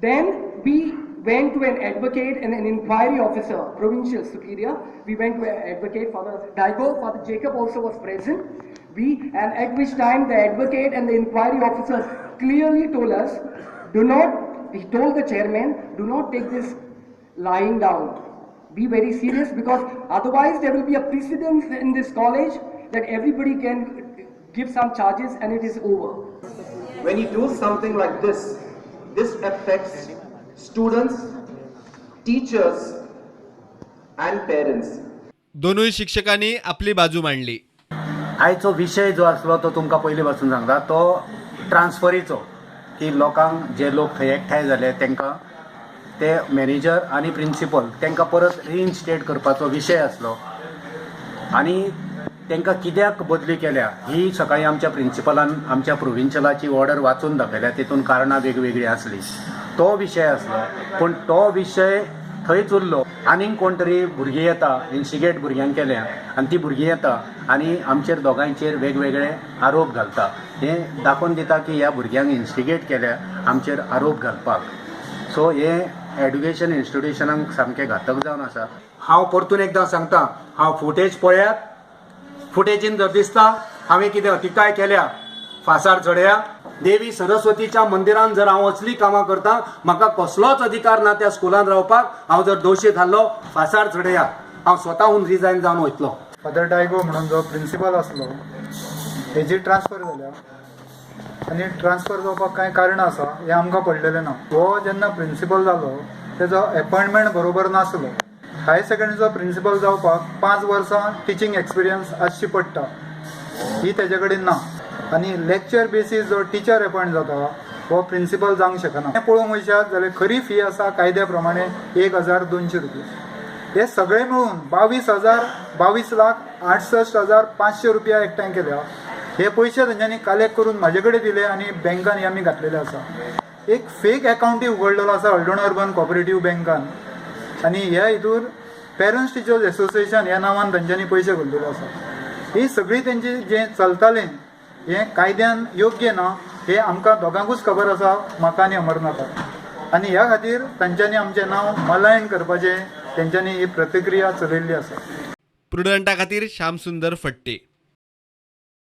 Then we went to an advocate and an inquiry officer, provincial superior. We went to an advocate, Father Daigo, Father Jacob also was present. And at which time the advocate and the inquiry officers clearly told us, do not, he told the chairman, do not take this lying down. Be very serious, because otherwise there will be a precedence in this college that everybody can give some charges and it is over. When you do something like this, this affects students, teachers, and parents. दोनूय शिक्षकांनी आपली बाजू मांडली. आयचो विशय जो आसलो तो तुमकां पयलीं पासून सांगता, तो ट्रान्सफरीचो, की लोकांक जे लोक थंय एकठांय जाले तांकां ते मॅनेजर आनी प्रिंसिपल तांकां परत रिइन्स्टेट करपाचो विशय आसलो आनी तांकां कित्याक बदली केल्या ही सकाळीं आमच्या प्रिंसिपलान आमच्या प्रोविन्शलाची ऑर्डर वाचून दाखयल्या. तितून कारणां वेगवेगळीं आसलीं. तो विशय आसलो, पूण तो विशय थंयच उरलो. आनीक कोण तरी भुरगीं येता, इन्स्टिगेट भुरग्यांक केल्या आनी ती भुरगीं येता आनी आमचेर दोगांयचेर वेगवेगळे आरोप घालता. हें दाखोवन दिता की ह्या भुरग्यांक इन्स्टिगेट केल्या आमचेर आरोप घालपाक. सो हें एड्युकेशन इन्स्टिट्युशनाक सामकें घातक जावन आसा. हांव परतून एकदां सांगता, हांव फुटेज पळयात. फुटेजीन जर दिसता हांवें कितें अतिताय केल्या, फासार चडया. देवी सरस्वतीच्या मंदिरान जर हांव असली कामां करता, म्हाका कसलोच अधिकार ना त्या स्कुलान रावपाक. हांव जर दोशी थारलो, फासार चडया. हांव स्वताहून रिजायन जावन वयतलो. फादर डायगो म्हणून जो प्रिंसिपल आसलो, हेजी ट्रान्सफर जाल्या आनी ट्रान्सफर जावपाक कांय कारणां आसा हें आमकां पडलेलें ना. हो जेन्ना प्रिंसिपल जालो, तेजो एपॉयंटमेंट बरोबर नासलो. हायर सेकंडरीचो प्रिंसिपल जावपाक 5 वर्सां टिचींग एक्सपिरियन्स आसची पडटा, ही तेजे कडेन ना. आनी लेक्चर बेसीस जो टिचर एपॉयंट जाता, हो प्रिंसिपल जावंक शकना. हें पळोवंक वयशात जाल्यार खरी फी आसा कायद्या प्रमाणे 1200 रुपया. हे सगळे मेळून 22,000, 22,68,500 रुपया एकठांय केल्या. हे पयशे तेंच्यांनी कलेक्ट करून म्हाजे कडेन दिले आनी बँकान हे आमी घातलेले आसा. एक फेक अकावंटूय उगडलेलो आसा हळदोण अर्बन कॉपरेटीव बँकान आनी ह्या हितूर पेरंट्स टिचर्स एसोसिएशन ह्या नांवान तेंच्यांनी पयशे घातलेले आसा. ही सगळी तेंची जें चलतालें हें कायद्यान योग्य ना, हें आमकां दोगांकूच खबर आसा, म्हाका आनी अमरनाथाक. आनी ह्या खातीर तांच्यांनी आमचें नांव मलायन करपाचें तेंच्यांनी ही प्रतिक्रिया चलयल्ली आसा. प्रुडंटा खातीर श्यामसुंदर फट्टे.